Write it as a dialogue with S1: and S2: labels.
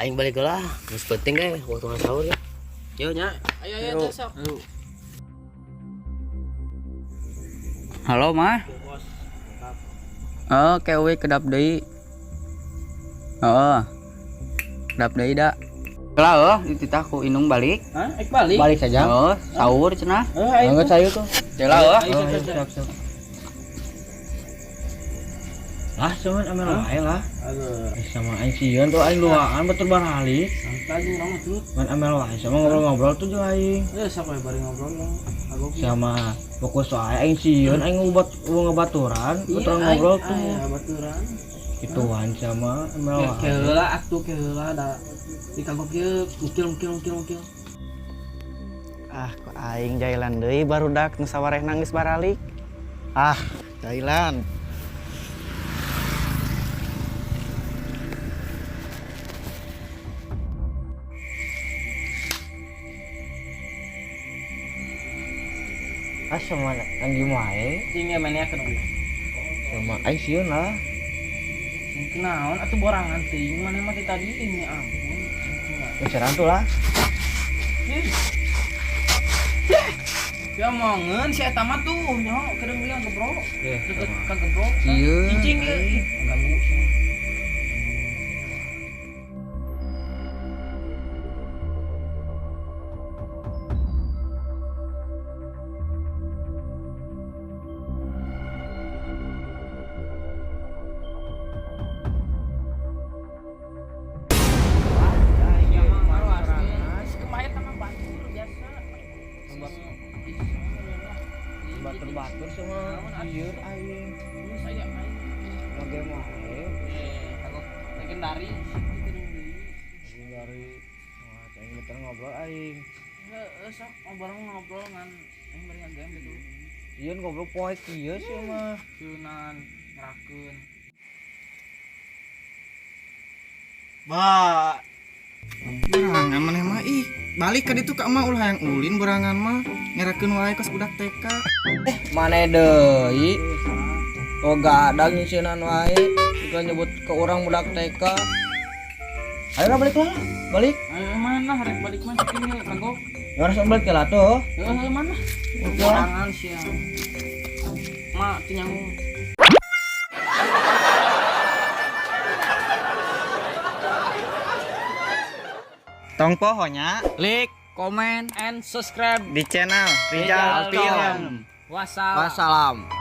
S1: Aing balik lah. Geus penting ge waktu sahur ya.
S2: Yo nya.
S3: Ayo ayo sok.
S4: Halo, Mah. Oh, kewe kedap deui. Heeh. Kedap deui da. Lah heuh, dititah ku indung balik.
S3: Hah? Ek balik.
S2: Balik saja.
S4: Oh, sahur cenah.
S3: Heuh, ayo.
S2: Enggak sayu tuh.
S4: Lah heuh.
S3: Ayo,
S2: Oh,
S3: siap, siap.
S2: siap, siap. Lah, cuman amel wae lah.
S3: Aduh.
S2: Eh, sama aing sieun tuh aing luaan batur baralik.
S3: Santai jeung urang mah tuh.
S2: Ngan amel wae sama ngobrol-ngobrol tuh jeung aing.
S3: Eh, siapa yang bari ngobrol lah. Kagok.
S2: Sama fokus wae aing sieun aing ngubat ngebaturan, baturan ngobrol tuh.
S3: Iya, baturan.
S2: Gituan sama amel
S3: Ya
S2: wae.
S3: keheula atuh keheula da di kagok ieu mukil mukil mukil mukil.
S5: Ah, ku aing jailan deui barudak nu sawarehna geus baralik. Ah, jailan.
S2: Ah, sama anjing wae.
S3: Cing ya mainnya ke deui.
S2: Sama aing sieun lah.
S3: Cing kenaon atuh borangan teuing maneh mah ti tadi ini ampun. Cing kumaha.
S2: Geus tuh lah.
S3: Ya mongeun si eta mah tuh nyaho kedeung deui gebro.
S2: Eh,
S3: Deket ka gebro.
S4: Sieun.
S3: Cicing ieu. Ih, ganggu sih.
S2: Batur-batur sama sieun aing. Lagi wae.
S3: Legendaris
S2: Dari wah, aing bener ngobrol aing.
S3: Heeh, sok ngobrol ngobrol ngan aing bari ngagame gitu.
S2: Sieun goblok poe kieu sih mah.
S3: Sunan ngerakeun.
S5: Ba. Borangan maneh mah ih, balik ka ditu ka emak ulah hayang ulin borangan mah. Ngerakeun wae kos budak TK.
S2: Mane deui? Oh gadang nyisieunan wae, juga nyebut ke orang budak TK. Ayo lah balik lah, balik.
S3: Ayo mana rek balik mah cicing ieu kagok.
S2: Ya harus balik lah tuh.
S3: Heeh, mana? Borangan sia. Mak teu nyangu.
S5: Tong poho nya
S4: Like, komen,
S3: And subscribe
S5: di channel Rijal
S3: Rijal
S5: Film.
S3: Wassalam.
S2: Wassalam.